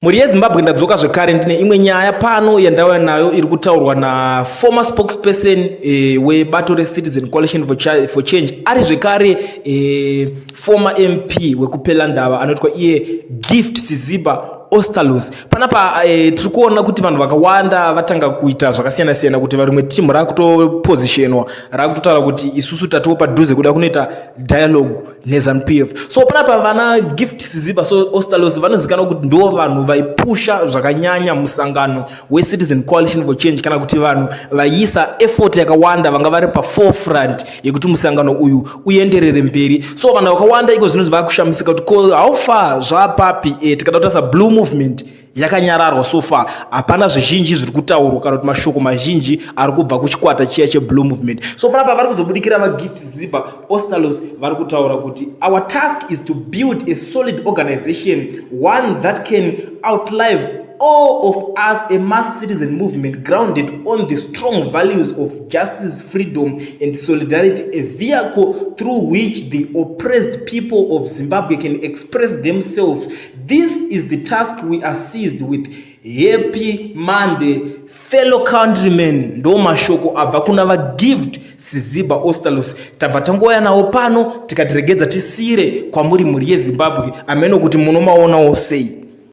Mhuri yeZimbabwe, ndadzoka zvekare ndine imwe nyaya pano yandauya nayo iri kutaurwa naformer spokesperson webato reCitizen Coalition for Change, ari zvekare former MP wekuPelandaba, anoitwa iye Gift Siziba Ostallos. Panapa tiri kuona kuti vanhu vakawanda vatanga kuita zvakasiyana siyana, kuti varimwe timu rakutopositionwa, rakutotaura kuti isusu tatiwo padhuze kuda kunoita dialogue neZANU PF. So panapa vana Gift Siziba so Ostallos vanozikanwa kuti ndo vanhu vaipusha zvakanyanya musangano weCitizen Coalition for Change, kana kuti vanhu vaiisa effort yakawanda, vanga vari paforefront yekuti musangano uyu uenderere mberi. So vanhu vakawanda iko zvino vakushamisika kuti ko how far, zvapapi? Tikada kutarisa, Blue Movement yakanyararwa so far, hapana zvizhinji zviri kutaurwa kana kuti mashoko mazhinji ari kubva kuchikwata chiya cheBlue Movement. So panapa vari kuzobudikira vaGift Siziba Ostallos, vari kutaura kuti our task is to build a solid organization, one that can outlive all of us, a mass citizen movement grounded on the strong values of justice, freedom and solidarity, a vehicle through which the oppressed people of Zimbabwe can express themselves. This is the task we are seized with. Happy Monday, fellow countrymen. Ndo mashoko abva kuna vaGift Siziba Ostallos. Tabva tangouya nawo pano, tikatiregedza tisiyire kwamuri, mhuri yeZimbabwe. Ameno kuti munomaonawo sei.